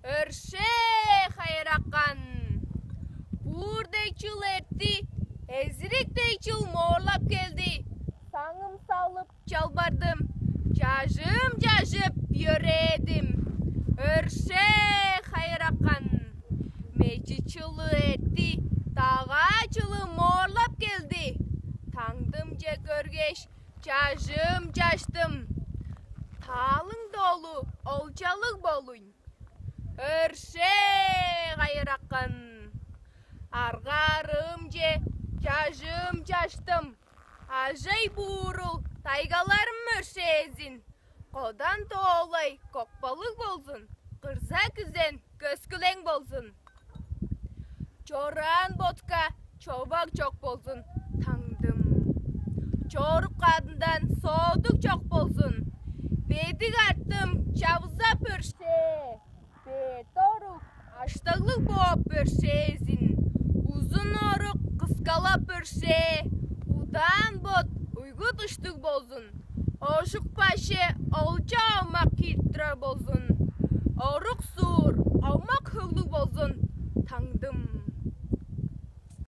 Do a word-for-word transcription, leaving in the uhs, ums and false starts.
Өршээ, хайыракан! Буур дег чыл эртти, эзирик дег чыл моорлап келди. Саңым салып чалбардым, чажым чажып йөрээдим. Өршээ, хайыракан! Мечи чылы эртти, дагаа чылы моорлап келди. Таңдымче көргеш, чажым чаштым. Таалың долу олчалыг болуйн. Өршээ, хайыракан! Аргаарыымче чажым чаштым. Ажай буурул тайгаларым өршээзин. Кодан тоолай кокпалыг болзун, кырза күзен көскүлең болзун. Чораан ботка човак чок болзун, таңдым. Чорук кадындан соодук чок болзун. Бедик артым чавызап өршээ, бет орук аштаглыг бооп өршээзин. Узун орук кыскалап өршээ, удаан бот уйгу душтуг болзун. Ожук башы олча омак киип турар болзун.